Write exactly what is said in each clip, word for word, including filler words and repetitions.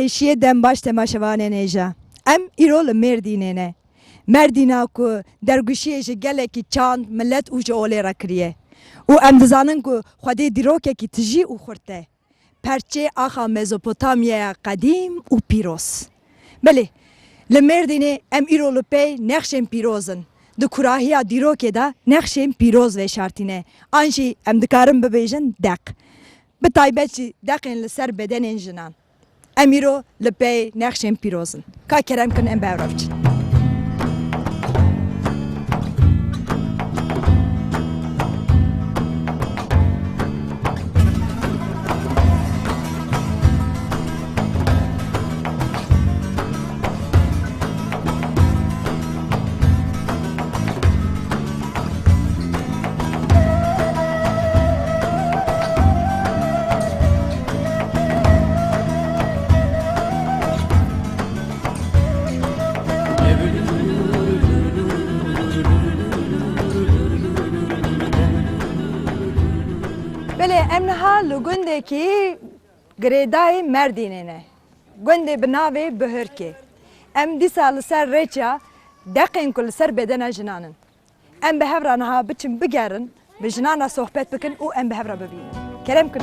Êşiyê dem baş temaşevanên hêja. Em îro li Mêrdînê ne. Merdîna ku dergûşiyê ji gelekî çand, milet û ji olê re kiriye. Û em dizanin ku xwedê dîrokekî tijî û xurt e. Perçê axa Mezopotamyaya qedîm û pîroz. Belê, li Mêrdînê em îro li pey nexşên pîroz in. Di kurahiya dîrokê de nexşên pîroz veşartîne. An jî em dikarin bibêjin deq. Bi taybet jî deqên li ser bedenên jinan. Em îro li pey nexşên pîroz in. Ka kerem kin em bi hev re biçin. Belê, em niha li gundekî girêdayî Merdînê ne. Gundê bi navê Bihirkê. Em dîsa li ser rêça deqên ku li ser bedena jinan in. Em bi hev re niha biçin bigerin, bi jinan re sohbet bikin û em bi hev re bibînin. Kerem kin.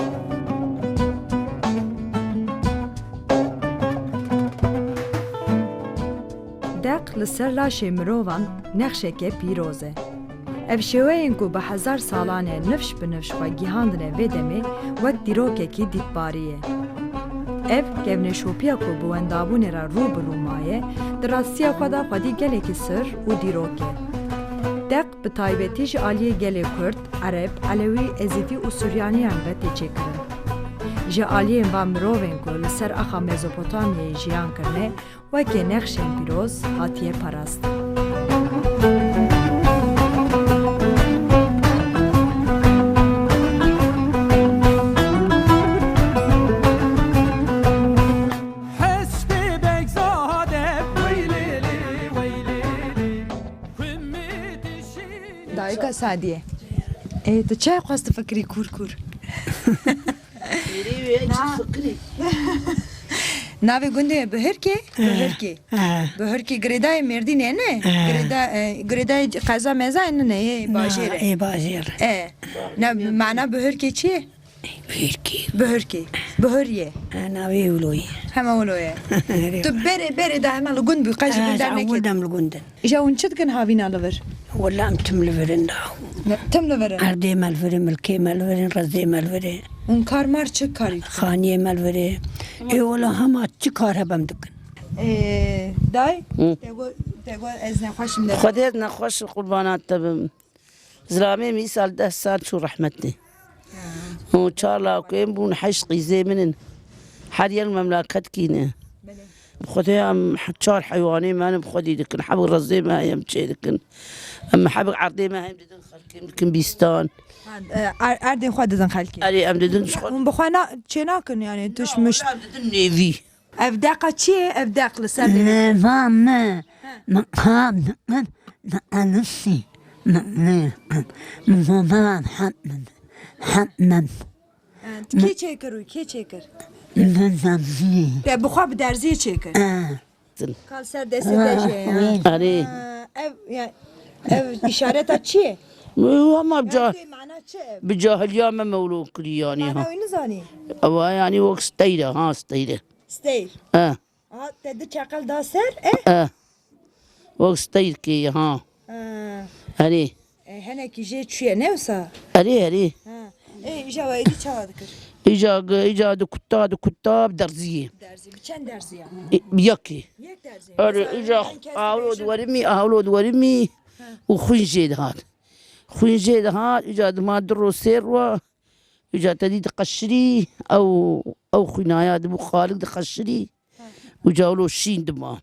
Deq li ser laşê mirovan nexşeke pîroz e. Ev şêweyên ku bi hezar salan e nifş bi nifş xwe gihandine vê demê, wek dîrokekî dîtbarî ye. Ev kevneşopiya ku bi wendabûnê re rû bi rû maye, di rastiya xwe de xwedî gelekî sir û dîrok e. Deq bi taybetî ji aliyê gelê Kurd, Ereb, Elewî, Ezîdî û Suryaniyan ve tê çêkirin. Ji aliyên van mirovên ku li ser axa Mezopotamyayê jiyan kirine, weke nexşên pîroz hatiye parastin. Hespê Begzade, weylêlê, weylêlê, kumê dişî. Dayika Sadiye. Ê, tu çi xwest difikirî kûr kûr? Êrê wê çi fikirî? Navê gundê Bihirkê? He, Bihirkê. He. Bihirkê girêdayê Mêrdînê ne? He. Girêda-, e, girêdayê qeza meza ne, ne, yê bajêr e. Ê bajêr. E. Ne, mana Bihirkê çi ye? Bihirkê. Bihirkê. Bihir ye. He, navê wilo ye. Hema wilo ye. Erê. Tu berê, berê da hema li gund bû, qey ji gund dernekî. Ewil dem li gund in. Îja hûn çi dikin havîna li vir? Wela em tim li vir in da. Ne, tim li vir in? Erdê me li vir e, milkê me li vir in, rezê me li vir e. Hûn kar mar çi karî dikin? Xaniyê me li vir e. Ê wela hema çi kar hebe em dikin. Ê, day, Hı. te got, te got ez nexweş im de. Xwedê ez nexweş im, qurbana te bim. Zilamê min îsal deh sal çû rehmetê. Û çar lawkên bûn, heşt qîzê min in. Her yek memleketî ne. Belê. Bi Xwedê em çar heywanê me ne, bi Xwedê dikin. Heb rezê me heye, em çê dikin. Em heb erdê me heye, em didin xelkê, em dikin bîstan. Ha, e, er-, erdên xwe didin xelkê. Erê, em didin ji xwe. Hûn bi xwe na-, çê nakin, yani, tişt mişt. Em didin nêvî. Ev deqa çi ye? Ev deq li ser lê. Nêva me. He. Me qab dikin, me eniştî, me nê, me zoberan hat min, hat min. He, kê çêkir û kê çêkir? Me derzî. Te bi xwe bi derziyê çêkir? E. Kal ser destê te jî ye ya. Erê. Ha, ev, ya, ev îşareta çi ye? Ama bi ca-, Ev mana çi ev? Bi cahiliya me mewlo kirî yani ha. Mana wî nizanî? Ewa yani wek steyre ha, steyre. Steyr. E. Ha, te di çeqel da ser, e? E. Wek steyr kê, ha. Ha. Erê. E, henekî jê çûye, ne wisa? Erê, erê. Ha. E, îja we êdî çawa dikir? Îja, îja di kuta, di kuta bi derziyê. Derzî, bi çend derzî ya? E, bi yekê. Yek derzî. Erê, îja awlo diwerimî, awlo diwerimî û xwîn jê dihat. Xwîn jê dihat, îja dima du ro sê ro. Îca te dî diqeşirî, ew, ew xwînaya dibû xalik diqeşirî. Îca wilo şîn dima.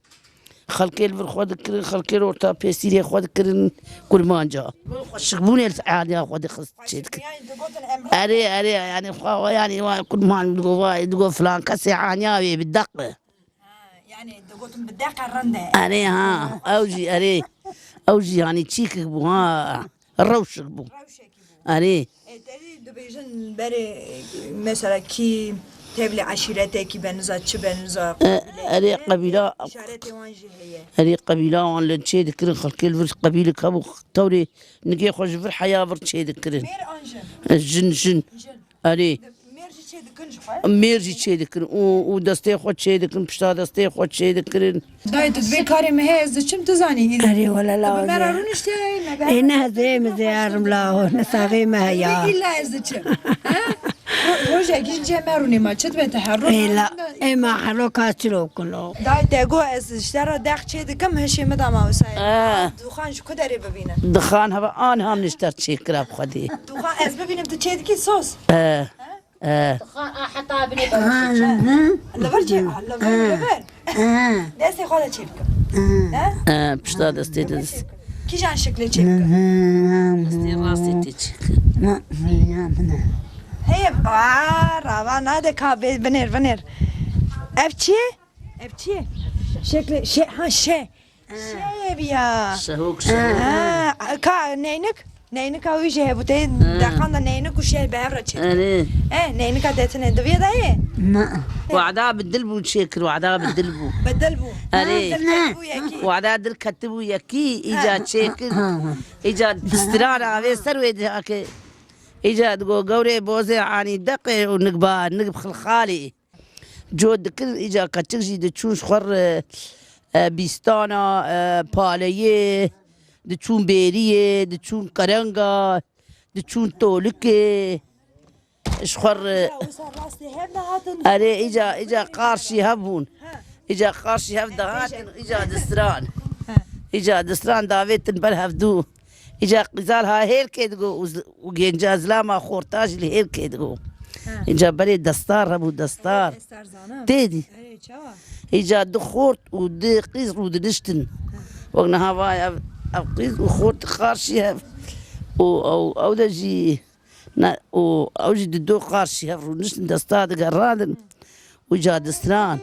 Xelkê li vir xwe dikirin, xelkê li orta pêsîrê xwe dikirin kurmanca. Xweşikbûnê li aniya xwe dixist çê dikin. Erê, erê, yani xwe, yani wa kurman digo, vay, digo filan kesê aniya wê bi deq. Ha, yani digotin bi deqe rind e. Erê ha, ew jî erê. Ew jî yani çîkik bû ha. Rewşik bû. Rewşekî bû. Erê. E, te dî dibêjin berê, mesela kî, Tevlî eşîretekî be niza çi be niza E, qebîle. Erê qebîla, Îşaretê wan jî heye. Erê qebîla wan li çê dikirin, xelkê li vir qebîlik hebû, tewrê nigê xwe ji vir heya vir çê dikirin. Mêr an jin? E, jin, jin. Jin. Erê. Mêr jî çê dikin ji xwe? Mêr jî çê dikin û, û destê xwe çê dikin, pişta destê xwe çê dikirin. Dayê, tu divê karê me heye, ez diçim, tu zanî. Erê, wele la. Tu bi me re rûniştiye, me bi Ê, ne hezê, me zê erim la, ne saxê me heya. Divê illa ez diçim. He? Ro-, rojekî ji cem me rûnê ma, çi dibe te her roj? Ê, la, ê, ma helo ka çilo kulo. Dayê, te got ez ji te re deq çê dikim, hişê min da mawsayê. He. Dixan ji ku derê bibînin? Dixan heve an ham nişter çê kira bi Xwedê. Dixan ez bibînim tu çê dikî sos. He. He? He. Dixan a heta binê bavê. Li vir çê, li vir, li vir. Destê xwe de çê bikim. He? He, pişta destê de. Kîjan şiklê çê bikim? Destê rastê tê çê bikim. Heye, aa, rava nade ka bê, binêr, binêr. Ev çi ye? Ev çi ye? Şeklê, şe-, ha, şe. Şe ye biya. Şehok, şehok. Ha, ka neynik? Neynika wî jî hebû, tê deqan de neynik û şe bi hev re çêkir. Erê. E, neynika detine diviye de ye? Na. Wada bi dil bû çêkir, wada bi dil bû. Bi dil bû. Erê. Dil ketibû yekî. Wada dil ketibû yekî, îca çêkir. Îca distiran avê ser wê dihake. Îca digo gewrê bozê anî deqê û nig ba, nig bi xilxalê. Cot dikir, îca keçik jî diçûn ji xwe re, e, bîstana, e, paleyê, diçûn bêriyê, diçûn qerenga, diçûn tolikê, ji xwe re. Îca wisa rastê hev dihatin. Erê, îca, îca qarşî hev bûn. Ha. Îca qarşî hev dihatin, îca distiran. Ha. Îca distiran davêtin ber hevdû. Îca qîzal ha hêrkê digo û z-, û genca zilama xorta jî li hêrkê digo. Ha. Îca berê destar hebû, destar. Destar zanim. Tê dî. Erê, çawa? Îca du xort û du qîz rûdiniştin. Ha. Wek niha va ev, ev qîz û xort qarşî hev. Û ew, ew de jî Ne, û ew jî di do qarşî hev rûniştin, desta digerandin û ca distran.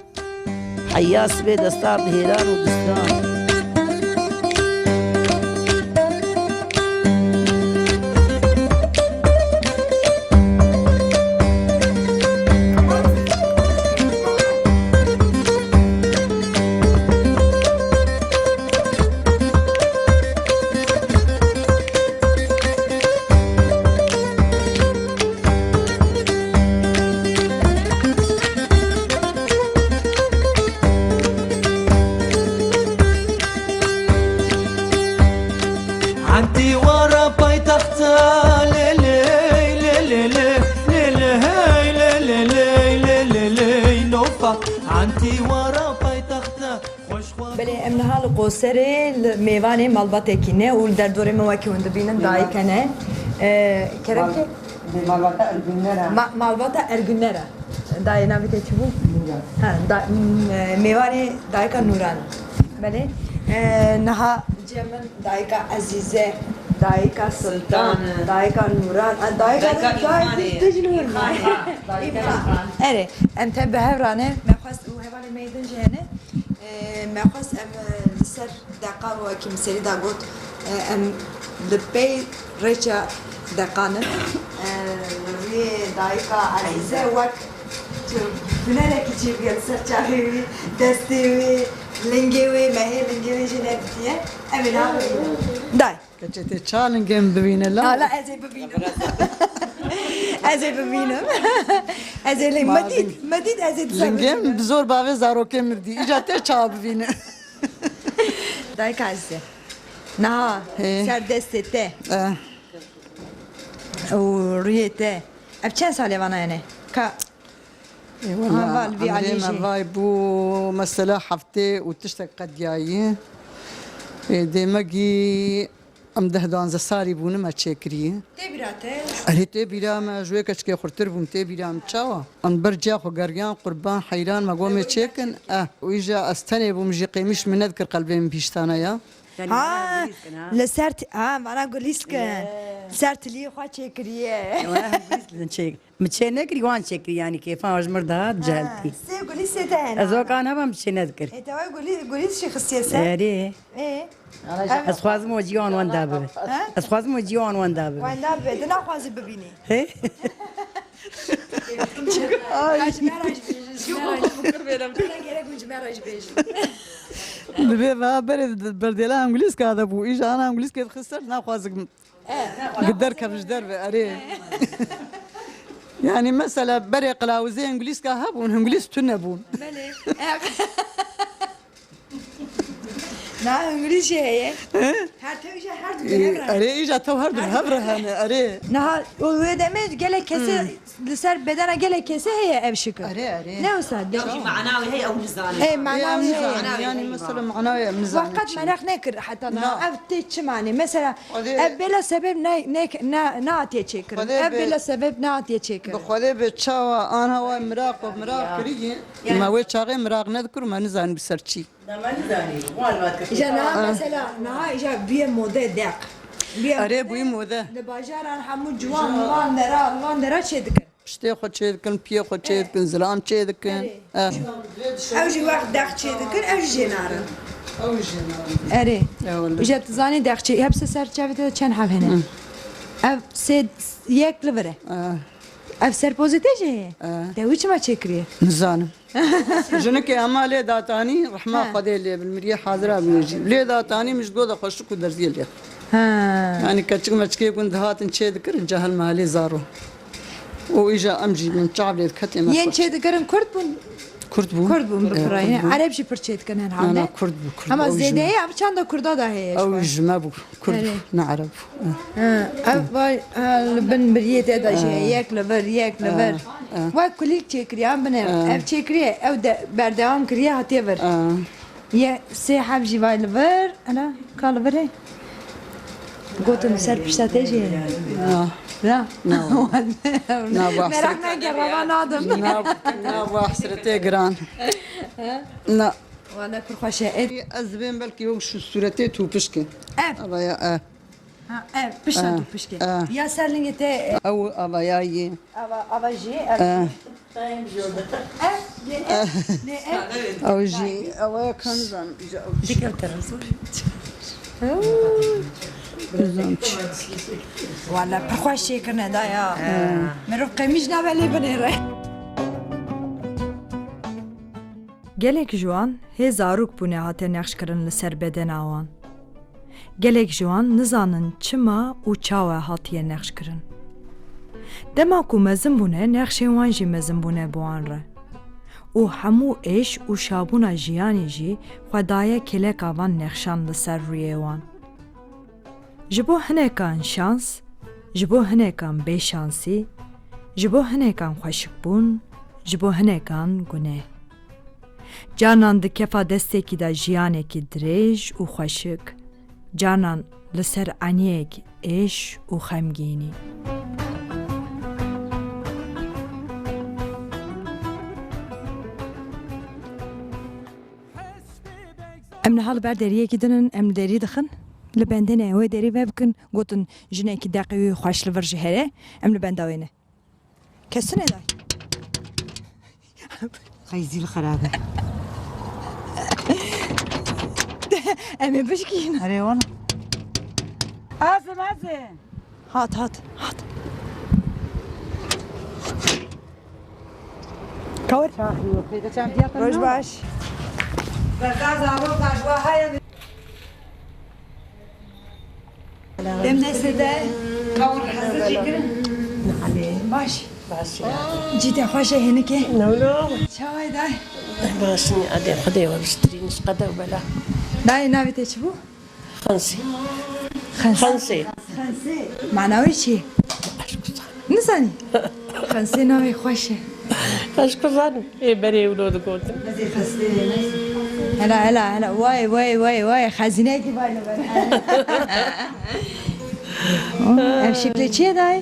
Heya sibê desta dihêran û distran. Entî wara paytexta lê lê, lê lê lê, lê lê hey, lê lê lê, lê lê lê, nofa. Entî wara paytexta. Belê, em niha li Qoserê li mêvanê malbatekî ne û li derdorê me wekî hûn dibînin dayik hene. E, kerem ke? Mal-, malbata Ergûner e. Ma-, malbata Ergûner e. Dayê navê te çi bû? Nûran. Ha, da-, m-, e, mêvanê dayika Nûran. Belê. E, niha cem min dayika Ezîze, dayika Sultan, Sultan. Dayika Nûran. E, dayika, dayika dayik Îlhanê. Tijnûr. Îlhan, ha. Dayika Îlhan. Îlhan. Erê, em te bi hev rane, me xwest û hevalê me yê din jî hene. E, me xwest em, e, li ser deqa wekî min serî da got, e, em li pey rêça deqan in. E, li rûyê dayika Ezîze wek tu hunerekî çêbûye li ser çavê wî, destê wî, lingê wî, mehê lingê wî jî nedîtiye. Em ê niha bibînin. Day. Keçê tê ça lingê min bibîne la? Hala ez ê bibînim. Ez ê bibînim. Ez ê ling-, me dît, me dît ez ê disa bibînim. Lingê min bi zor bavê zarokê min dî. Îca tê ça bibîne. Dayika Ezîze. Niha Hê. Ser destê te. Eh. Û rûyê te. Ev çend salê vana hene? Ka Ê, wela, Heval vî emrê alî me jî. Vay bû mesela heftê û tiştek qediyayî. Ê, dêmegî em deh duanzeh salî bûne me çêkirî. Tê bîra te? Erê, tê bîra me, ji wê keçikê xurtir bûm, tê bîra min çawa? Em ber ciya xwe geriyan, qurban, heyran, me got me çêkin. Eh, û îja ez tenê bûm, jî qêmîş min nedikir qelbê min pîştane ya. Ha, li ser t-, ha, vana gulîskin. Ser tiliyê xwe çêkiriye. Çêk. Min çê nekirî, wan çêkirî, yanî kêfan ji mir dihat, ceheltî. Ha, sê gulîsê te hene. Ez okan heba min çê nedikir. Ê, te wê gulî-, gulîs jî xistiye ser? Erê. Ê? Ez xwazim o ciwan wenda bibe. Ha? Ez xwazim o ciwan wenda bibe. Wenda bibe, tu naxwazî bibînî? He? Ay. Ji me re jî bêjin, ji me re jî. Gerek hûn ji me re jî bêjin. Divê va berê berdêla Engulîska de bû. Îja ana Engulîskê dixist ser, naxwaze gi derkeve ji derve, erê. Yani mesela berê qilawizê Engulîska hebûn, Engulîs tune bûn. Belê. Na Hungurî jî heye. He? Her tev îja her du Ee, hev re. Erê, îja tev her du hev re hene, erê. Niha o wê demê gelek kesê, li ser bedena gelek kesê heye ev şikir. Erê, erê. Ne wisa de? Ya jî mana wê heye, ew nizane. Ê, mana wê heye. Mana wê heye. Yani mesela mana wê em nizane. Weqt meraq nekir heta niha. Na. Ev tê çi manê? Mesela ev bêla sebeb ne, ne, ne, nehatiye çêkirin. Ev bêla sebeb nehatiye çêkirin. Bi Xwedê bi çawa anha wa miraq û miraq kirî. Yani. Ma wê çaxê miraq nedikir, me nizanî bi ser çî. Îja niha mesela, niha îja bûye mode deq. Bûye mode. Erê, bûye mode. Li bajaran hemû ciwan li van dera, li van dera çêdikin. Piştê xwe çêdikin, piyê xwe çêdikin, zilam çêdikin. Erê. Eh. Ew jî wext deq çêdikin, ew jî jê narin. Ew jî jê narin. Erê. Îja tu zanî deq çê, hepse ser çavê te de çend hev hene? Hı. Ev sê, yek li vir e. Eh. Ev serpozê te jî heye? Eh. Te wî çima çêkiriye? Nizanim. Jinikê hema lê datanî, rehma Xwedê lê bin, miriyê hazira bin jî. Lê datanî, min ji go de xweşik û derziyê lê. Ha. Yani keçik meçikê gund dihatin çê dikirin, cehil mehelê zaro. Û îja em jî min çav lê diketê me. Yên çê dikirin Kurd bûn? Kurd bûn. Kurd bûn bi pira. Ereb jî pir çê dikin herhalde. Na, na, Kurd bû, Kurd. Ama zêdeyê ev çanda Kurda da heye. Ew ji me bû. Kurd bû, ne Ereb bû. Ha, ev vay, ha, li bin biriyê te de jî, yek li vir, yek li vir. Vay kulîlk çêkiriye, em binêrin. Ev çêkiriye, ev de berdewam kiriye, hatiye vir. Ye sê heb jî vay li vir, ana, ka li vir e. Gotin ser pişta te jî. Na. Na. Na. Na, bu Meraq hasret-, neke, rava nadim. Na, na, bu hasretê giran. Na. Wele pir xweş e. Ez dibêm belkî wek şu sûretê tûpişkê. Ev. Ava ya, e. Ha, ev, pişta tûpişkê. E. Ya ser lingê te, e. Ew ava ya yê. Ava, ava jî, ev. E. Ev, lê ev, lê ev. Ew jî, ew ya ka nizanim, îja ew jî. Dikevte re zor. Nizam çi. Wele pir xweş çêkirine da ya. E. Mirov qemîş nabe lê binêre. Gelek ji wan hê zarok bûne hate nexşkirin li ser bedena wan. Gelek ji wan nizanin çima û çawa hatiye nexşkirin. Dema ku mezin bûne, nexşên wan jî mezin bûne bi wan re. Û hemû êş û şabûna jiyanê jî xwe daye kêleka van nexşan li ser rûyê wan. Ji bo hinekan şans, ji bo hinekan bêşansî, ji bo hinekan xweşikbûn, ji bo hinekan guneh. Carnan di kefa destekî de jiyanekî dirêj û xweşik, carnan li ser eniyek êş û xemgînî. Em niha li ber deriyekî din in, em li derî dixin. Li bendê ne, wê derî vebikin, gotin jinekî deqê wî xweş li vir ji here, em li benda wê ne. Kes tune day. Qey zîl xerabe. Em ê bişkîn. Erê wan. Azim, azim. Hat, hat, hat. Kawir. Roj baş. Dem destê te. Kawir hezir çêkirin. Nalê. Baş. Baş ya. Cî te xweş e hinike. Nolo. Çawa ye day? Baş in, adê Xwedê we biştirîn, ji qede û bela. Dayê navê te çi bû? Xensê. Xensê. Xensê. Xensê. Mana wê çi? Aşk uzak. Nizanî. Xensê navê xweş e. Ez ku zanim, ê berê wilo digotin. Ez ê xestê. Hela, hela, hela. Way, way, way, way. Xezîneyekî vay li ber. Oh, ev şiklê çi ye dayê?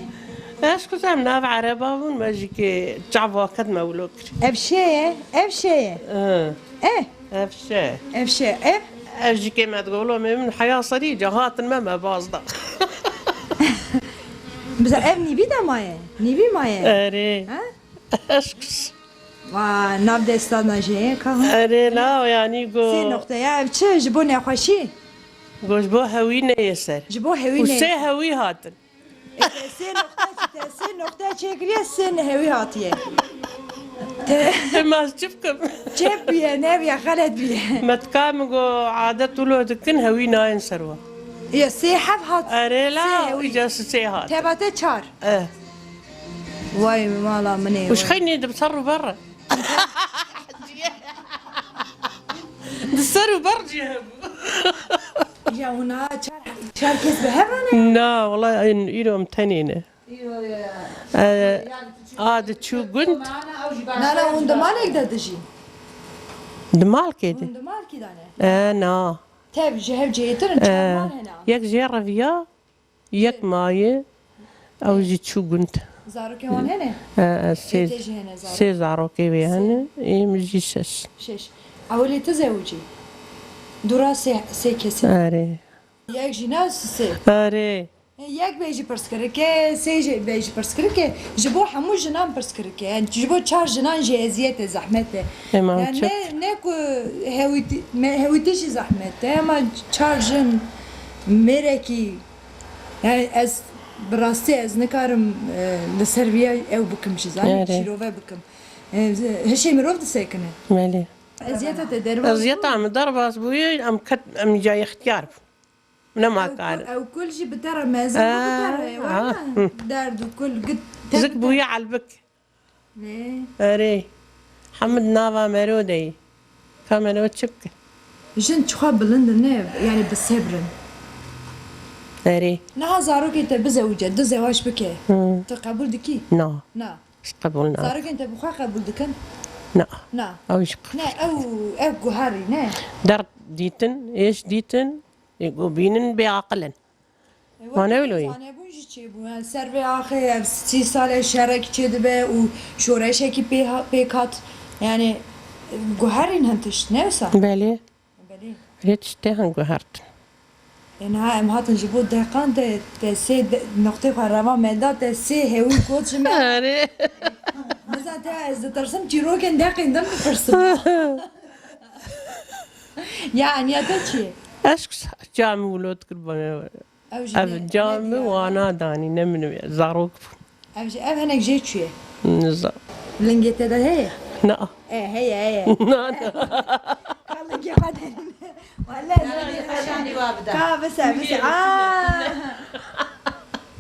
Ez ku zanim, nav ereba bûn, me jî ke çav vaket me wilo kir. Ev şê ye, ev şê ye. Hı. Eh. Ev şe. Ev şe, ev? Ev jî kê me digolo me min heya serî ca hatin me me baz da. Biza ev nîvî de maye? Nîvî maye? Erê. Ha? Eşk. Va, nav destan da jê ka? Erê, la, yanî go. Sê noqte ya, ev çi? Ji bo nexweşî? Go ji bo hewî neyê ser. Ji bo hewî neyê ser. Û sê hewî hatin. Te sê noqte çi, te sê noqte çêkiriye, sê nehewî hatiye. Te Em ez çi bikim? Çêp bûye, neviye, xelet bûye. Me tika min got, adet wilo dikin, hewî nayên ser we. Ya sê hev hat. Erê la, Sê hewî. Îca sê hat. Teva te çar. Eh. Vay mala min ê, Û ji vay. Xeynî di ser û ber. Di ser û ber cî hebû. Ya hûn a çar, çar kes bi hev re ne? Na, wala îro em tenê ne. Îro, ya. E, a diçû gund. Na, na, hûn di malek de dijîn? Di malkê de. Hûn di malkî de ne? E, na. Tev ji hev cihêtir in, E, çar mal hene. Yek jê reviya. Yek maye, ew jî çû gund. Zarokê wan hene? E, e, sê, Ê, te jî hene zarok? Sê zarokê wê Sê? Hene, ê min jî şeş. Şeş. Ewilê tu zewicî? Dûra sê, sê kesî. Erê. Yek jî ne sê? Erê. Yek bê jî pirsgirike, sê jî bê jî pirsgirike, ji bo hemû jinan pirsgirike. Yani ji bo çar jinan jî eziyet e, zehmet e. Ema Yani çi? Ne, ne ku hewîtî, me, hewîtî jî zehmet e, ama çar jin mêrekî Yani ez bi rastî ez nikarim, e, li ser vîya ew bikim jî, zanî, Erê. Şîrove bikim. E, hişê mirov disekine. Belê. Eziyeta te derbas bû? Eziyeta min derbas bûye, em ket, em îca ixtiyar bû. Nema Ew kar. Kul, ew kul jî bi te re mezin bû, bi te re, Ha, wala? Hı. Derd û kul git, Zik bûye elbik. Lê Erê. Hemid nava mero de yî. Ka mero çi bike? Jin çixa bilind in, ne, yani bi sebr in. Erê. Niha zarokê te bizewice, du zewac bike. Hı. Tu qebûl dikî? Na. Na. Ez qebûl nakim. Zarokên te bi xwe qebûl dikin? Na. Na. Ew jî qebûl Ne, ew, ew guherî, ne? Derd dîtin, êş dîtin, ê ku bînin bêaqil in. E, Ma ne wilo yî? Zanebûn jî çêbû. Yani ser vê axê ev sî sal e şerekî çêdibe û şoreşekî pê ha-, pêk hat. Yani, e, guherîn hin tişt, ne wisa? Belê. Belê. Lê tiştê hin guhertin. E, niha em hatin ji bo deqan te, te sê de-, noqtê xwe reva me da, te sê hewî got ji me. Erê. Mesela te ez ditirsim çîrokên deqên din bipirsim. Ya eniya te çi ye? Eşk camî wilo dikir bana. Ev jî Ev ne, camî ne diya. Wana danî, ne min wê, zarok bûn. Ev jî, ev hinek jê çûye. Niza. Lingê te de heye? Na. E, heye, heye. Na, na. Ka lingê xwe de. Wele, Ka bise, bise. Aa.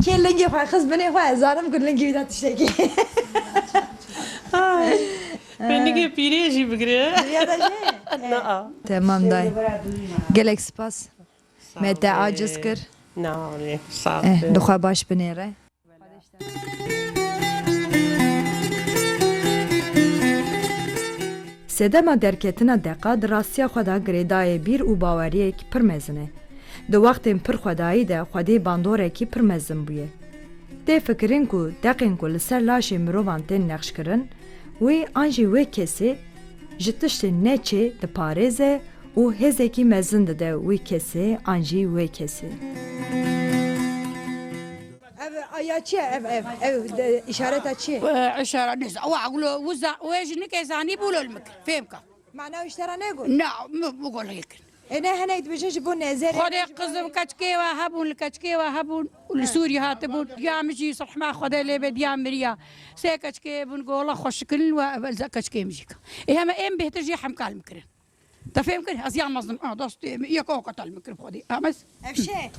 Kê lingê xwe xist binê xwe, ez zanim ku lingê wî de tiştekî. Ay. Pênîgê pîrê jî bigire. Diya de jê? Na. Temam dayê. Gelek spas. Me te aciz kir. Sağ ol. Na, olê, sağ ol. Eh, dixwe baş binêre. Sedema derketina deqa di rastiya xwe de girêdayê bîr û baweriyek pir mezin e. Di wextên pir xwedayî de xwedî bandorekî pir mezin bûye. Tê fikirin ku deqên ku li ser laşê mirovan tên nexşkirin, wî an jî wê kesê ji tiştên neçê diparêze û hêzekî mezin dide wî kesê an jî wê kesê. Ev aya çi ye? Ev, ev, ev de, îşareta çi ye? Ew îşara nêz-, ew wilo, wiza, wê ji nike zanî bûlo li min kir. Fêm ka. Mana îştera negot? Na, mi, mi gol yekir. E, ne hinek dibêjin ji bo nezerê, Xwedê ji bo qizim keçkê we hebûn, li keçkê we hebûn, li Sûrî hatibûn. Ya min jî sirhma Xwedê lê be diya miriya. Sê keçkê bûn, gola xweşikilin we ev keçkê min jî ka. Ê heme êm bêhtir jî hemkal min kirin. Te fêm kir? Ez yan mezin, a, destê min, yek o qetel min kir Xwedê. Ames? Ev şe?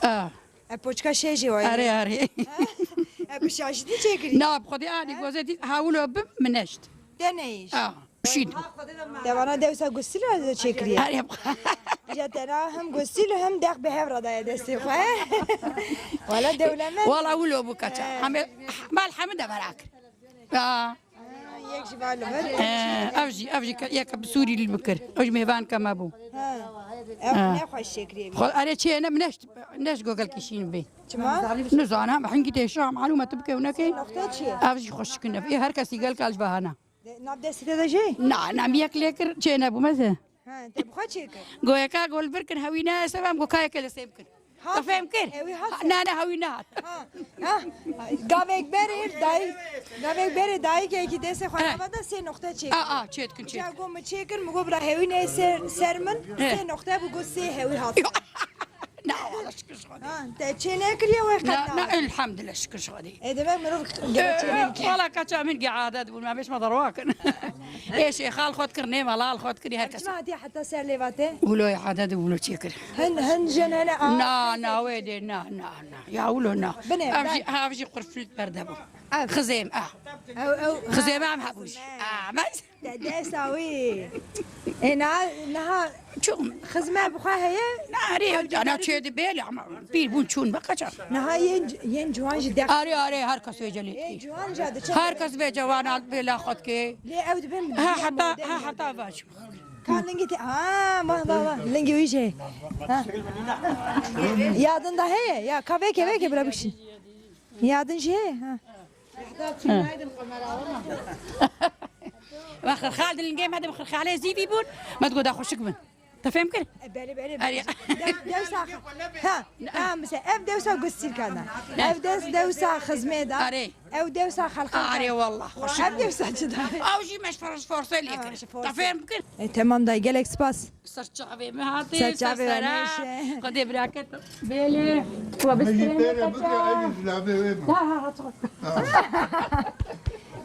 A. E, poçka şe jî waye. Are, are. E, bi şaşitî çêkirî? Na, bi Xwedê anî Ha? Gozê dît, hawilo bim, min neşt. Te neyîş? A. Şîn. Te vana dewsa gusîla çêkiriye. Erê. Îja te na hem gusîl hem dex bi hev re daye destê xwe. Wala dewlemend. Wala wilo bû kaça. He. Heme, mal heme de merak. Ya. Ha, yek ji bar li vir. He, ev jî, ev jî ke-, yek bi Sûrî li bikir. Ew jî mêvan ke me bû. Ha. Ew Ha. ne xweş çêkiriye. Xwe, erê çê ne, min neşt, neşt gogel kişîn bê. Çima? Nizanim, hingî têşa, malûm e tu bike û nekey. Noxte çi ye? Ev jî xweşik in. Ê her kesî gel kal ji vehana. De, nav destê te de jê? Na, na, mi yek lê kir, çê nebû, meze. Ha, te bi xwe çê kir? Goyeka gol bir kin, hewî ne, sebem go kayeke li sêm kin. Hat? Te fêm kir? Hewî hat? Na, na, hewî nehat. Ha, ha. Gavek berê dayik, gavek berê dayikekî destê xwe He. nava da sê noxte çê kir. A, a, çê dikin, çê Ca dikin. go mi çê kir, mi go bira hewî ne ser, ser min, He. sê noxte bû, go sê hewî hat. Na, wala şikir ji Xwedê. Ha, te çê nekiriye wê qet Na, na, na? Elhamdülillah, şikir ji Xwedê. Ê, demek mirov gerek çê Ee, nekiriye. Wala keça min ge adet bûn, me bêş me derwakin. Ê, şêxa li xwe dikir, nê mala li xwe dikir, her Em kes. Çima hatiye heta ser lêva te? Wilo adet wilo çêkir. Hin, hin jin hene, a, Na, na, wê dê, na, na, na. Ya wilo na. Bine, Ev jî, ben- ha, ev jî qurfilî berde bû. Ev. Xizêm, ah. Ew, ew. Xizêm em hebû jî. Ah, me- De-, desa wî. Ê, niha, niha Çûm. Xizme bi xwe heye? Na, erê, Ew ana dikare- çê dibê lê ama pîr bûn çûn be qeçan. Niha yên, yên ciwan jî dex- Erê, erê, her kes vêce lê Ê, dikê. Ciwan jî diçe. Her kes vêce wana bê la xwe dikê. Lê ew dibin Ha, heta, ha, heta vaç. Ka lingê te, ha, vah, vah, vah. Lingê wî jê. Ha. Yadin da heye, ya, ka veke, veke bira bikşin. Yadin jê, ha. Ve xirxal dilingê me de bi xirxalê zîvî bûn. Me digot da xweşik bin. Te fêm kir? E, belê, belê, Erê. belê. Dew-, dewsa, ha, ha, mesela ev dewsa gustîrka da. Ne? Ev des-, dewsa xizmê da. Erê. Ev dewsa xelqan da. Erê, wallah, xweşik Ev bin. Dewsa çi da? Ew jî me ji fors-, forsê lê Ha, kir. Ji forsê. Te fêm kir? E, temam dayê, gelek spas. Ser çavê me hatî, Ser ser çavê me sera. Neyse. Xwedê biraket bêlê. Wa Min jî bistê pêre bike, ev jî zilamê wê bû. Ha, ha, ha, çok.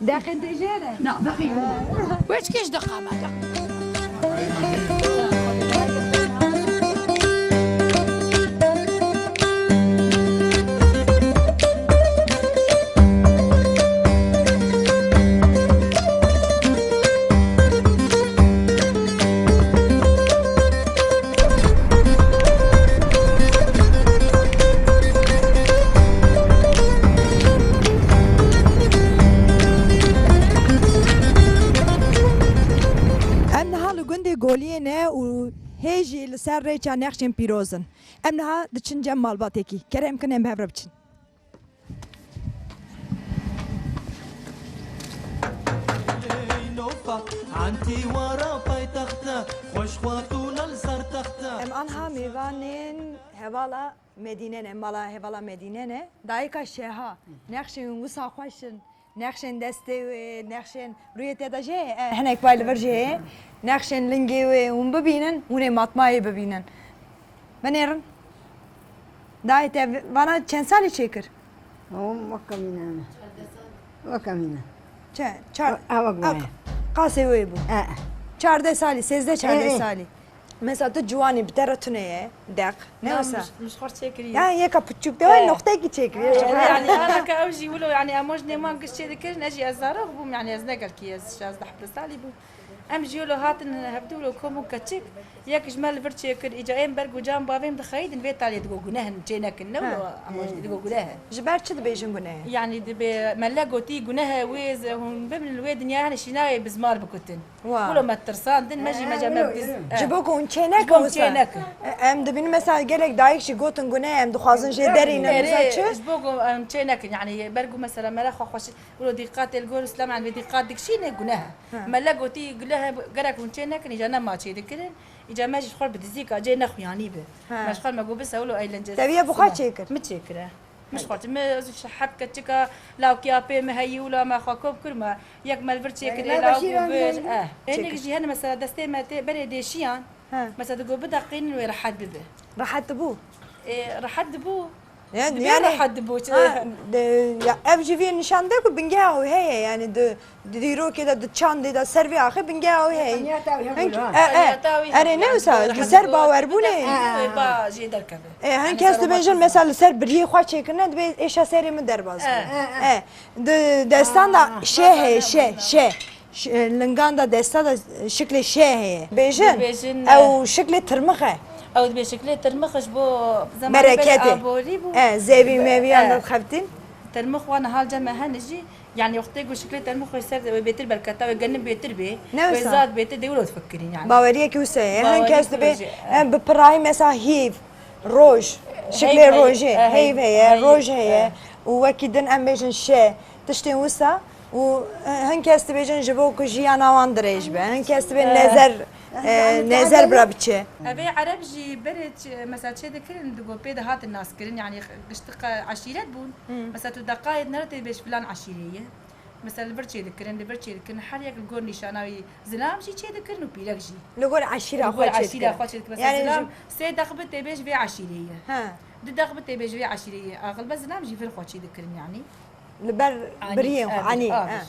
Deqin tê jê re? Na, deqin. Weç keş deqa me de. Em niha li gundê Goliyê ne û hê jî li ser rêça Nexşên Pîroz in. Em niha diçin cem malbatekî. Kerem kin em bi hev re biçin. Leylofa, Antîwara paytexte, xweş xwatûna li ser texte. Em anha mêvanên hevala Medîne ne, mala hevala Medîne ne. Dayika Şeha, nexşên wisa xweş in. Nexşên destê wê, nexşên rûyê te de jê heye, e, hinek pay li vir jê heye. Nexşên lingê wê hûn bibînin, hûn ê matmayê bibînin. Binêrin. Dayê te vana çend salî çêkir? Hûn weke mîne ne. Weke mîne. Çe-, çar-, Ew, ew weke a, me. Qasê wê bû. E. Çardeh salî, sêzdeh çardeh E, e. salî. Mesela tu ciwanî bi te re tune ye, deq. Ne Na, wisa? Min ji, min ji xwe çêkiriye. Ya yeka piçûk de E. wê noqtekî çêkiriye. E, yani, alaka ew jî wilo, yani, em ji nêman giş çê dikirin, ez jî ez zarok bûm, yani, ez ne gelkî, ez şazdeh hevdeh salî bûm. Em jî wilo hatin hevdû wilo kom û keçik, yek ji me li vir çêkir, îca ên berg û can bavê min dixeyidin, vê talê digo guneh in, çê nekin, ne Ha. wilo, em jî digo guneh e. Ji ber çi dibêjin guneh e? Yani, dibê, me le gotî guneh e, wê ze-, hûn bibin li wê dinya, yani, şînayê bizmar bikutin. Wa. Wilo me tirsandin, me jî, me jî, me biz, eh. Ji bo ku hûn çê nekin wisa? Ji bo hûn çê nekin. E, em dibînin mesela gelek dayik jî gotin guneh, em dixwazin jê derînin, wisa çi? Ji bo ku em çê nekin, yani, ber ku mesela me re xwe xweş, wilo dîqatê li gor Îslam, yani, bê dîqat dikişîne guneh e. Ha. Me le gotî guneh e, gerek hûn çê nekin, îca ne ma çê dikirin, îca me jî xwe bi dizîka cê nexuyanî bi. Ha. Me ji xwe me got, bisa wilo eğlence. Te viya bi xwe çêkir? Min çêkire. Min ji xwe, min heb keçika lawkiya pê min heyî wila me xwe kom kir me. Yek me li vir çêkirê law bû bir. Eh. Hinek jî hene mesela destê me tê berê dêşiyan. He. Mesela digo bideqînin wê rehet bibe. Rehet dibû? Ê, rehet dibû. Yani, Dibê yani, rehet dibû, çi? Ha, de, ya, ev jî vê nîşan de ku bingeha wê heye, yani, di, di dîrokê de, di çandê de, ser vê axê bingeha wê heye. Teniyata wî hebû, Hink-, ha. e, e, Teniyata wî erê hebû, ne yani, wisa, rehet di ser dibû. Bawerbûnê. Bideqînin wê ba jê derkeve. E, hin kes dibêjin, mesela li ser biriyê xwe çêkirine, dibê êşa serê min derbas bû. E. E, di destan de şe heye, şe, şe. Ş-, e, lingan de desta de şiklê şe heye. Bêjin, Dibêjin, ew şiklê tirmix e. Ew dibê şiklê tirmix ji bo zemanê Bereketê. Aborî bû. E, zevî meviyan de dixebtin. Tirmix wan hal ceme hene jî. Yani wextê ku şiklê tirmix wê ser wê bêtir berketa, wê genim bêtir bê, Ne wê wisa? Zad bêtir dê wilo difikirîn yani. Baweriyekî wisa ye. Hin kes dibê, Baweriyekî wisa ye. Em bi pirayî mesela hîv, roj, şiklê Heyv heye, rojê, e, heyv heye, heyv, roj heye e. Û wekî din em bêjin şe, tiştên wisa. Û, e, hin kes dibêjin ji bo ku jiyana wan dirêj be, hin kes dibê E. nezer, e, Yani nezer bira biçe. Evê Ereb jî berê çi, mesela çê dikirin, digo pê de hatin naskirin, yani gişti qe-, eşîret bûn. Hmm. Mesela tu deqayê nere tê bêj filan eşîrê ye. Mesela li vir çêdikirin, li vir çêdikirin, her yek li gor nîşana wî zilam jî çêdikirin û pîrek jî. Li gor eşîra Li gor xwe eşîra çêdikirin. xwe çêdikirin. Mesela Yani zilam ji sê dexbit tê bê ji vê eşîrê ye. He. Du dexbit tê bê ji vê eşîrê ye. Axilbe zilam jî vir xwe çêdikirin yani. Li ber Anî, biriyên xwe, evet, anî, ha, ha. vir.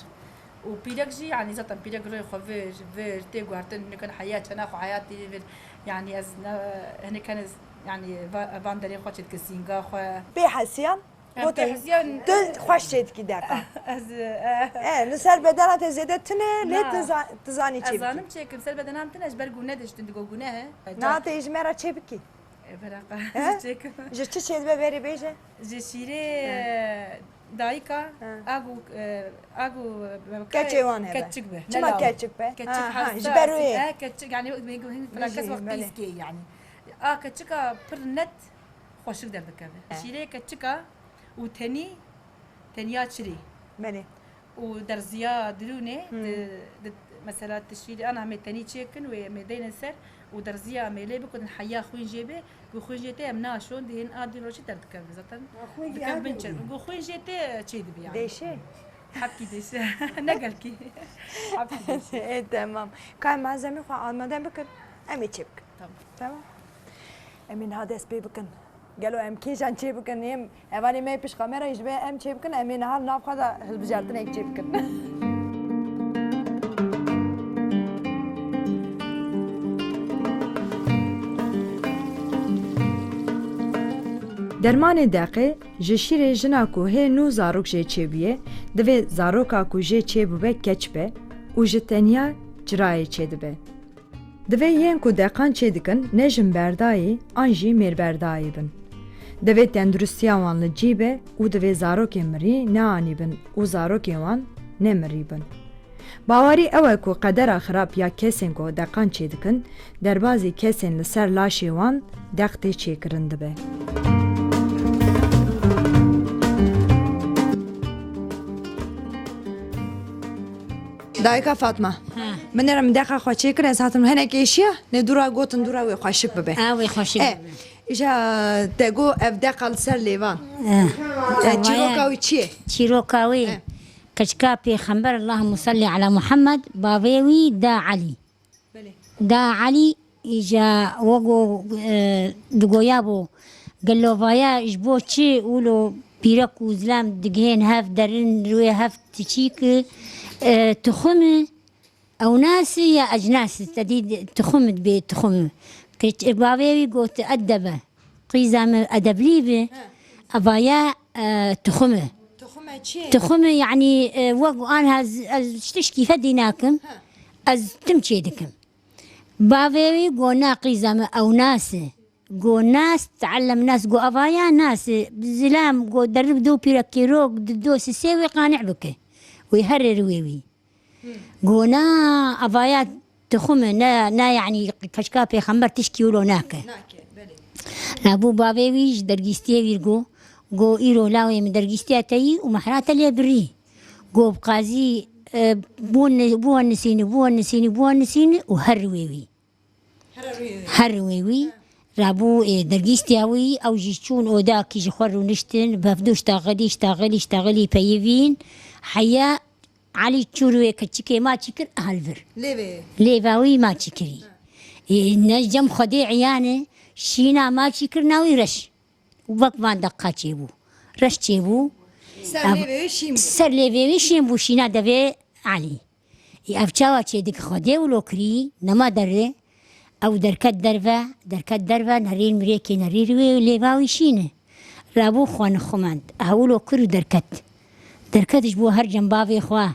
Û pîrek jî, yani zaten pîrek rê xwe vir, vir, tê guhertin, hinek heya çena xwe heya tê vir. Yani ez ne, hinek hene, yani va-, van derê xwe çêdikin, sînga xwe. Pê hesiyan? Em Gotin, pê hesiyan. Tu xweş çêdikî deqa. Ez, eh. E, li ser bedena te zêde tune, lê Na. tu za-, tu zanî Ez çêbikî. zanim çêkim, ser bedenan tune, ji ber gûne diştin, digo gûne he. Na, te ji me re çêbikî. E, beraqa, He? çêkim. Ji çi çêdibe berê bêje? Ji şîrê, He. e, dayika, He. agu, e, agu, e, Keçê wan hebe. keçik be. Çima Ne law. keçik be? Keçik Ha, ha, hasta ji ber wê. aslında, he, keçik, yani, Ji, belê. kes wextî iskê, yani. A keçika pir net xweşik derdikeve. He. Şîrê keçika û tenî, tenya çirî. Belê. Û derziya dirûnê, Hmm. di, di, mesela, tu şîrê ana em ê tenî çêkin wê em ê deynin ser û derziya em ê lê bikutin heya xwîn jê bê, ku xwîn jê tê em naşon, dihên a dî rojî derdikeve zaten. Ha, xwîn jê Dikeve bin çer. Ku xwîn jê tê çê dibe yani. Dêşê. Hepkî dêşe. Ne gelkî. Hepkî dêşe. Ê, temam. Ka em malzemê xwe amade bikin, em ê çê bikin. Tamam. Tamam. Em ê niha dest pê bikin. Gelo em kêjan çê bikin? Em hevalê me pişt kamera ji be em çê bikin, em ê niha nav xwe de hilbijartinek çê bikin. Dermanê deqê ji şîrê jina ku hê nû zarok jê çêbûye, divê zaroka ku jê çêbûbe keç be û ji tenya çirayê çêdibe. Divê yên ku deqan çêdikin ne jinberdayî an jî mêrberdayî bin. Divê tenduristiya wan li cî be û divê zarokên mirî neanîbin û zarokên wan ne mirî bin. Bawerî ew e ku qedera xirab ya kesên ku deqan çêdikin, derbazî kesên li ser laşê wan deq tê çêkirin dibe. Dayika Fatma, He. min ê re min deqa xwe çêkir, ez hatim hinek êşiya, lê dûra gotin dûra wê xweşik bibe. Ew ê xweşik E, bibe. Îja te got ev deqa li ser lêvan. E. E, Ev çîroka e. wî çi ye? Çîroka wî. E. Keçika Pêxember, Allahumma salli ala Muhammed, bavê wî da Elî. Belê. Da Elî, îja wego, e, digoya bo, gelovaya ji bo çi wilo pîrek û zilam digihên hev derin, rûyê hev tiçîk, e, tixum e, ewnasi ya ecnasi, te dî tixum dibê tixum. Keç-, bavê wî got edebe. Qîza min edeblî bi, He. evaya, e, tixum e. Tixum e çi? Tixum e, yanî, e, wek an ez, ez tişkî fedî nakim, He. ez tim çê dikim. Bavê wî go na qîza min ew nas e. Go nas, teellem nas, go evaya nas e. Zilam, go derib do pîrekê rok, di do sisê wê qanî bike. Wê herê ri wê wî. Go na, evaya tixum e, ne, ne, yanî, keçika pêxember tişkî wilo nake. Nake, belê. Rabû bavê wî ji dergîstiyê wî go, go, îro lawê min dergîstiya te yî û mehra te lê birî. Go bi qazî, e, bû ni-, bû nisînî, bû nisînî, bû nisînî û her wê wî. Her wê wî. Her wê wî. Rabû, e, dergîstiya wî, ew jî çûn oda kî ji xwe rûniştin, bi hevdu ştaxilî, ştaxilî, ştaxilî peyivîn. Heya Elî çûr wê keçikê maçî kir, hal vir. Lêvê. Lêva wî maçî kirî. Ha. Ê, ne cem Xwedê eyan e, şîna maçî kir, na wî reş. Wek van deqa çêbû. Reş çêbû. Ser Ev-, lêvê wî şîn bû. Ser lêvê wî şîn bû, şîna devê Elî. Ê, ev çawa çêdik Xwedê wilo kirî, nema derê. Ew derket derve, derket derve, nerîn mirêkê nerî wê lêva wî şîn e. Rabû xwe nixumend. Hewilo kir û derket. Derket ji bo her cem bavê xwe.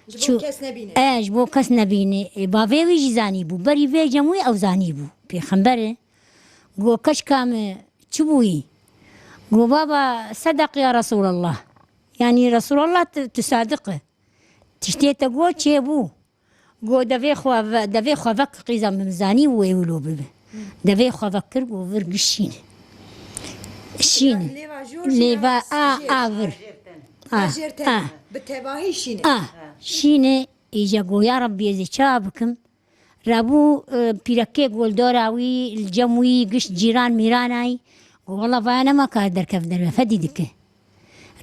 Ji bo Çû-, kes nebîne. E, ji bo kes nebîne. E, bavê wî jî zanîbû. Berî vê cem wî ew zanîbû. Pêxember e. Go keçika min çi bûyî? Go baba sedeq ya Resulallah. Yanî Resulallah tu, tu sadiq e. Tiştê te got çêbû. Go devê xwe ve-, devê xwe vek qîza min zanî wê wilo bibe. Devê xwe vek kir, go vir giş şîn e. Şîn e. Lêva jor jî Lêva ya a, sijêr. a vir. A, A jêr te a. bi tevahî şîn e. A, şîn e, îca go ya Rabbî ez ê ça bikim? Rabû, e, pîrekê goldora wî, li cem wî, giş cîran mîranay. Go wela vaya nema ka derkev derve, fedî dike.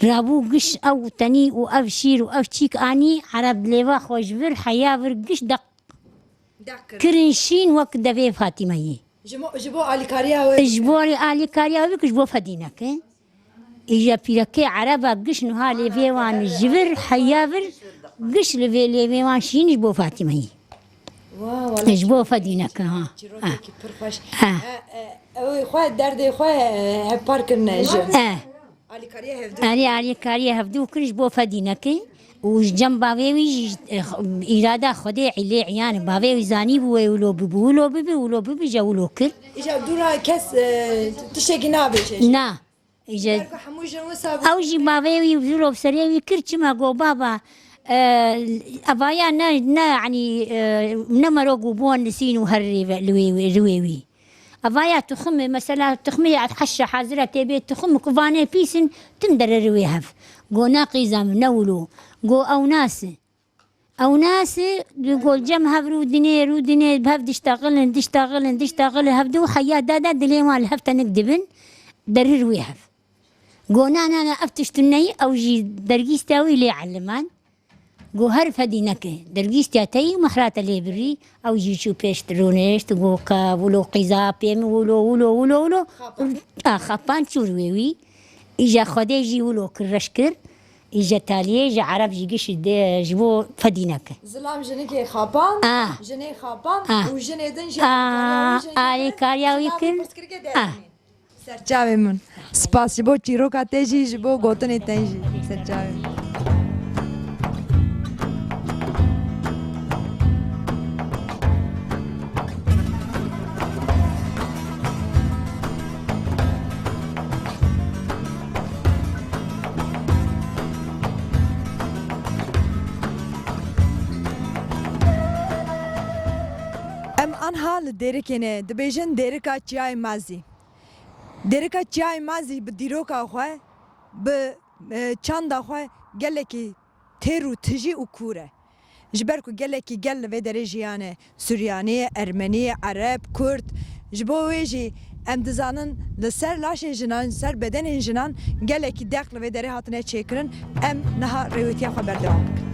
Rabû giş ew tenî û ev şîr û ev çîk anî, Ereb dilêva xwe ji vir heya vir giş deq Deq kir. Kirin şîn wek devê Fatîmeyê. Ji bo, ji bo alîkariya wê. Ji bo alîkariya wê, ji bo fedîneke. Îja pîrekê Ereba giş niha lêvê wan ji vir heya vir, giş li vê lêvê wan şîn ji bo Fatîmeyê. Wa, wala ji bo fedîneke, ha. Çîrokekî pir xweş. Ha. E, e, ew ê xwe, derdê xwe, e, hevpar kirine ji. E. Alîkariya hevdû. Erê, alîkariya hevdû kir ji bo fedîneke û ji cem bavê wî jî, e, îrada Xwedê lê iyan e. Bavê wî zanîbû wê wilo bibû, wilo bibî, wilo bibî, je wilo kir. Îja dûra kes, e, tiştekî nabêje. Na. Îje, Ber ku hemû jin wisa bû. Ew jî bavê wî wilo bi serê wî kir, çima got, baba, e, evaya ne, ne, yanî, e, ne merok û bû nisîn û her rê ve, li wê, li wê wî. Evaya tuxumê, mesela tuxumê ya heşa hazira tê bê tuxum ku vanê pîsin, tim derê wê hev. Go na qîza min, ne wilo. Go ew nasi. Ew nasi, go cem hev rû dinê, rû dinê, bi hev diştaxilin, diştaxilin, diştaxilin, hev du heya dada dilê wan li hev tenik dibin, derir wê hev. Go na, na, na, ev tişt neyî, ew jî dergîsta wî lê eliman. Go her fedî neke. Dergîstiya te yî mihrate lê birî, ew jî çû pêş rûnişt, go ke wilo qîza pê min, wilo, wilo, wilo, wilo. Xapan. A, xapan çûr wê wî. Îja Xwedê jî wilo kir, reş kir. Îja taliyê ji Ereb jî gişî de ji bo fedî neke. Zilam jinikê xapan, A. Jinê xapan A. Û jinê din jî A, alîkariya wî jî alîkariya wî kir. Pirs kirike A. Serçavê min. Spas ji bo çîroka te jî, ji bo gotinê te jî. Serçavê min. Em anha li Dêrikê ne, dibêjin Dêrika Çiyayê Mazî. Dêrika Çiyayê Mazî bi dîroka xwe, bi, e, çanda xwe gelekî têr û tijî û kûr e. Ji ber ku gelekî gel li vê derê jiyane, Suryanî, Ermenî, Ereb, Kurd, ji bo wê jî em dizanin li ser laşê jinan, ser bedenên jinan gelekî deq li vê derê hatine çêkirin. Em niha rêwîtiya xwe berdewam bikin.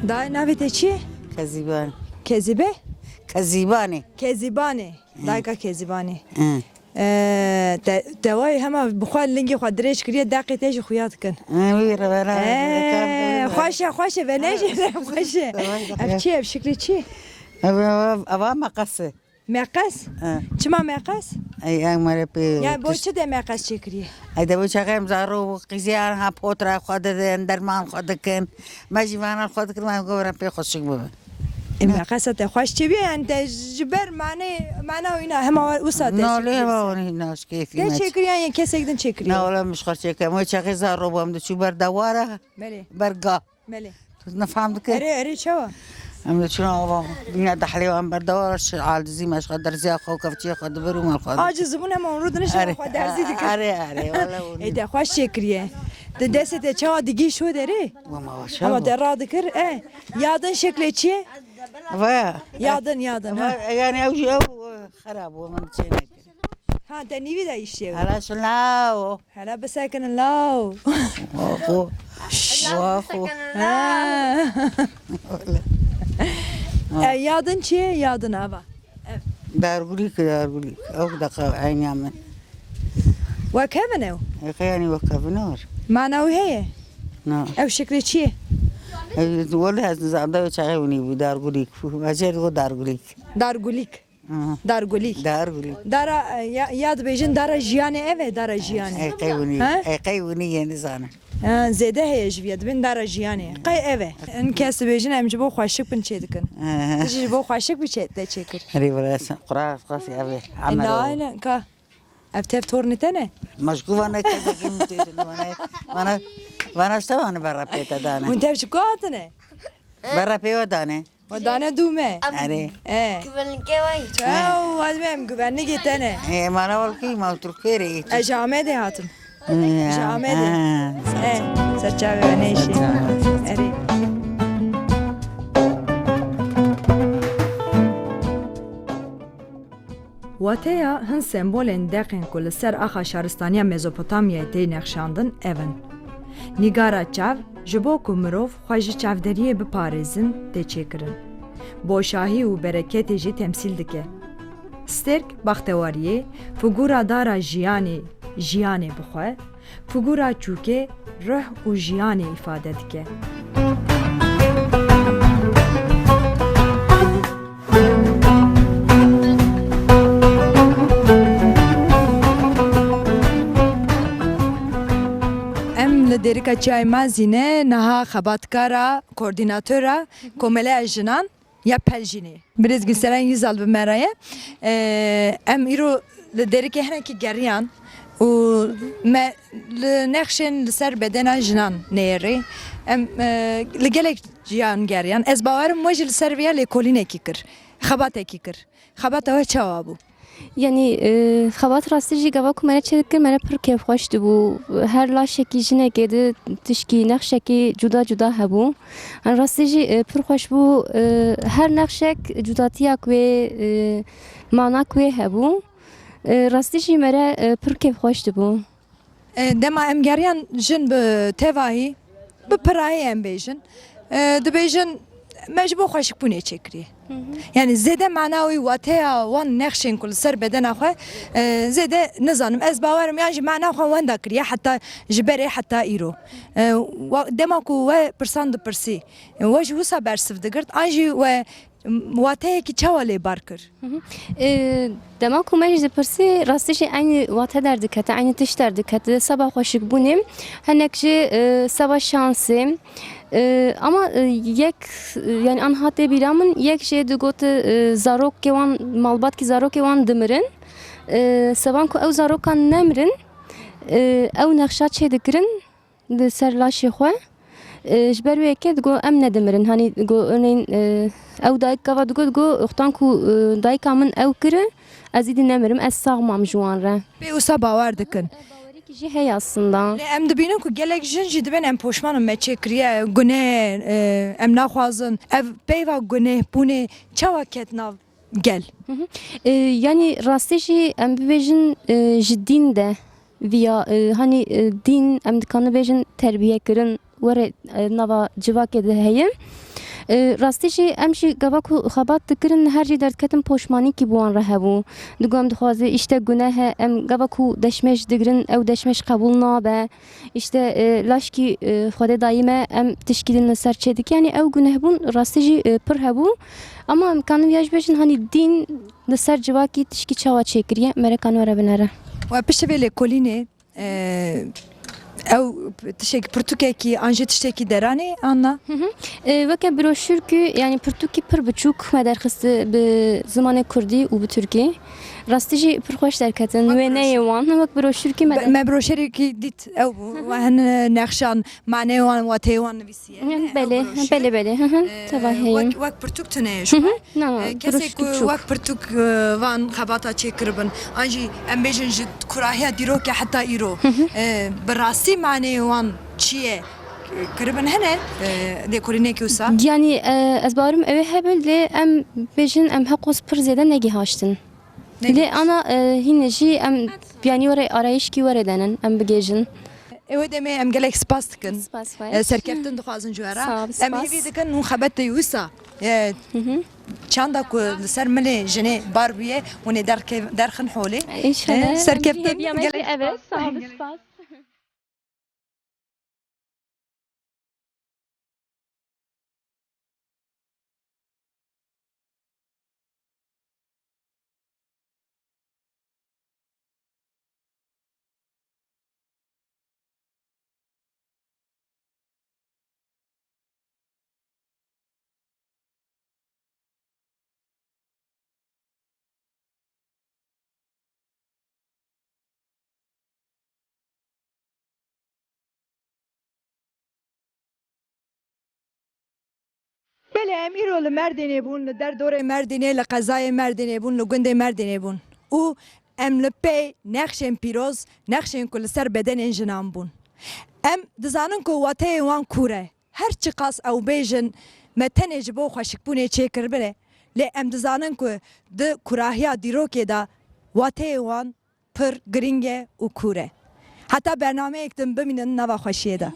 Dayê, navê te çi ye? Kezîban. Kezîbe? Kezîbanê. Kezîbanê. Hı. Dayika Kezîbanê. Hı. Ee, te, te wayê hema bi xwe lingê xwe dirêj kiriye, deqê te jî xuya dikin. Hı, wî re, re, re, Ee, re, xweş e, xweş e, ve ne jê re xweş e. Ev çi ye, ev şiklê çi ye? Ev, ev, ev, eva meqes e. Meqes? Hı. Çima meqes? Ey, ey, mere pê Ya bo tişt- çi de meqes çêkiriye? Ey, de bo çaxê em zaro qîziyan ha potra xwe didin, derman xwe dikin. Me jî vana xwe dikin, me govra pê xweşik bibin. E, meqesa te xweş çêbûye, yani te ji ber mane, mana wîna hema wisa te No, lê çêkirî hema ser. Wan hîna ji keyfî Te me çi- çêkiriyan yê kesek din çêkiriye? Na, wala min ji xwe çêkir. Em wê çaxê zaro bû, em diçû ber dewara, Belê. Ber ga. Belê. Tu nefam dikir? Erê, erê, çawa? Em diçûn ava, bîna dehlê wan ber dewara, ji aldizî me ji xwe derziya xwe, kevçiya xwe dibir û me xwe Aciz bûn, hema wan rûdine ji Erê, xwe derzî dikir. Erê, erê, wala wan Ê, te xweş çêkiriye. Di destê te çawa digî şo derê? Wema wa Ama çawa? te radikir, e. Yadin şeklê çi ye? Vaya. Yadin, yadin, ha. Va-, yani ew jî ew, e, xerab bû, min çê nekir. Ha, te nîvî de îşçi ye. Hala şuna o. Hala bisekinin law. Wa xo. Wa xo. Ha. E, yadin çi ye? Yadin ava. Dargulîk, dargulîk. Ew deqa eyniya min. Wek hev in ew? Ê, xeyanî wek hev in or. Mana wî heye? Na. Ew şiklê çi ye? Ê, wele ez nizam da çaxê winî bû, dargulîk bû. Ecêr go dargulîk. Dargulîk. Aha. Dargulîk. Dargulîk. Dara, e, ya, ya dibêjin dara jiyanê ev e, dara jiyanê. Ê, qey winî, Ha? ê, qey winî yê nizanim. Ha, zêde heye ji vî ye, dibên dara jiyanê. Qey ev e. In kes dibêjin em ji bo xweşik bin çê dikin. Aha. Tu jî ji bo xweşik bi çê, te çê kir. Erê, wele sen, qura, qas ev e, E, amel o. Naile, ka. Ev tev tornê te ne? Ma ji ku vana kesek min tê din, vana, vana, vana şte vana berra pê te dane. Hûn tev ji ku hatine? Berra pê we dane. We dane dû me. Erê. E. Güvenlikê vay. Çaw, ez em güvenlikê te ne. E, mala welkî, mal Türkiye re. Ez ji Amedê hatim. Ji Amedê. E, ser çavê we neyşê. Erê. Wateya hin sembolên deqên ku li ser axa şaristaniya Mezopotamyayê tê nexşandin ev in. Nîgara çav, ji bo ku mirov xwe ji çavderiyê biparêzin, tê çêkirin. Boşahî û bereketê jî temsîl dike. Stêrk, baxtewariyê, figura dara jiyanê, jiyanê bi xwe, figura çûkê, ruh û jiyanê îfade dike. Em li Dêrika Çiyayê Mazî ne, niha xebatkara, koordînatora Komeleya Jinan ya Peljînê. Birêz Gülseren Yüzal bi me re ye. Ee, em îro li Dêrikê hinekî geriyan û me li nexşên li ser bedena jinan neyê rê. Em, e, li gelek ciyan geriyan. Ez bawerim we jî li ser vêya lêkolînekî kir, xebatekî kir. Xebata we çawa bû? Yanî, e, xebat rastî jî gava ku me re çêdikir, me re pir kêfxweş dibû. Her laşekî jinekê di tişkî nexşekî cuda cuda hebû. Yanî rastî jî, e, pir xweş bû, e, her nexşek cudatiya ku wê, e, mana ku wê hebû. E, rastî jî me re, e, pir kêfxweş dibû. E, dema em geriyan jin bi tevahî, bi pirahî em bêjin, e, dibêjin, me ji bo xweşikbûnê çêkiriye. Hı hı. Yanî zêde mana wî, wateya wan nexşên ku li ser bedena xwe, e, zêde nizanim. Ez bawerim yan jî mana xwe wenda kiriye heta ji berê heta îro. E, wa-, dema ku we pirsan dipirsî, e, we ji wisa bersiv digirt, an jî we wateyekî çawa lê bar kir? Hı hı. E, dema ku me jî dipirsî, rastî jî eynî wate derdikete, eynî tişt derdikete, seba xweşikbûnê, hinek jî, e, seba şansê. E, ama, e, yek, e, yanî anha tê bîra min, yek jê digot, e, zarokê wan, malbatkî zarokê wan dimirin. E, sevan ku ew zarokan nemirin, e, ew nexşa çêdikirin. Li ser laşê xwe. E, ji ber wê yekê digo em nedimirin. Hanî digo örneğin, e, ew dayik gava digo, digo, wextan ku, e, dayika min ew kiri, ez îdî nemirim, ez sax mam ji wan re. Pê wisa bawer dikin. Ev bawerîkî jî heye aslında. Lê em dibînin ku gelek jin jî dibên em poşman in me çêkiriye, guneh, e, em naxwazin. Ev peyva gunehbûnê çawa ket nav gel? Hı hı. E, yanî rastî jî em bibêjin, e, ji dîn de viya, e, hanî, e, dîn em dikarin bêjin terbiye kirin were, e, nava civakê de heye. E, rastî jî em jî gava ku xebat dikirin her jî derdiketin poşmanîkî bi wan re hebû. Digo em dixwaze îşte guneh e, em gava ku deşmêj digirin ew deşmêj qebûl nabe. Îşte, e, laşkî, e, Xwedê dayî me, em tişkî din li ser çêdike. Yanî ew gunehbûn rastî jî, e, pir hebû. Ama em kanin viya jî bêjin, hanî dîn li ser civakî tişkî çawa çêkiriye, mereka nû re binere. We piştî vê lêkolînê, e, ew tiştekî, pirtûkekî an jî tiştekî deranê anna? Hı hı. E, weke broşûrkî, yanî pirtûkî pir biçûk me derxist bi zimanê kurdî û bi tirkî. Rastî jî pir xweş derketin. Wek wêneyê broşür. Wan, wek broşûrkî me Be-, de. Me broşerekî dît, ew bû. Hı hı. We hin nexşan, maneyê wan, wateyê wan nivîsiye. Hı, ne? Belê, ew broşür. Belê, belê. Hı hı. Ee, teva heye. Wek, wek pirtûk tune ji xwe. Hı hı. Na, na, ee, kesê ku wek pirtûk, ee, van xebata çêkiribin. An jî em bêjin ji kurahiya dîrokê heta îro. Hı hı. Ee, bi rastî maneyê wan çi ye? Kiribin hene, ee, lêkolînekî wisa? Yanî, ee, ez bawerim ew ê hebe, lê em bêjin em heqos pir zêde negihaştin. Ne Lê ana, e, hîne jî em piyanî were arayîşkî were denin, em bigêjin. Ew demê em gelek spas dikin. Spas xweş. E, serkeftin dixwazin ji we re. Sağ ol, spas. Em hêvî dikin hûn xebetê wisa, e, Hı hı. çanda ku li ser milê jinê bar bûye, hûn ê derke-, derxin holê. İnşallah. E, serkeftin. Hêviya me gelek jî ev e. Spas. Sağ ol, spas. Belê, em îro li Merdînê bûn, li derdorê Merdînê, li qezayê Merdînê bûn, li gundê Merdînê bûn. Û em li pey nexşên pîroz, nexşên ku li ser bedenên jinan bûn. Em dizanin ku wateyên wan kûr e. Her çiqas ew bêjin, me tenê ji bo xweşikbûnê çêkiribû, lê em dizanin ku di kurahiya dîrokê de wateyên wan pir girîng e û kûr e. Heta bernameyek din bimînin nava xweşiyê de.